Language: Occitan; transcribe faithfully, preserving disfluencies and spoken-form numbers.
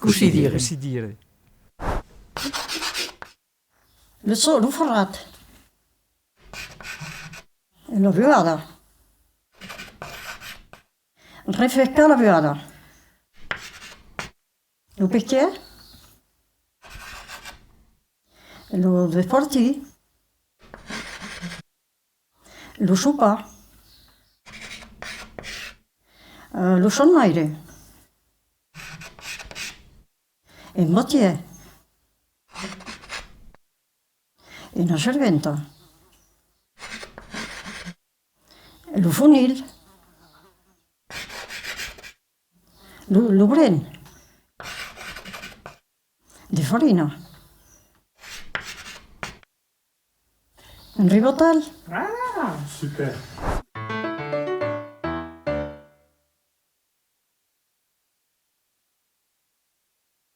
Cossí dire? Cossí dire? Lo so-, lo farrat. E la vuada. Refrescar la vuada. Lo pesquet. Lo despartir. Lo sopar. Eh, lo sonnaire. Un batièr. Una serventa. Lo fonil. Lo, lo bren. De farina. Un ribotal. Ah, super.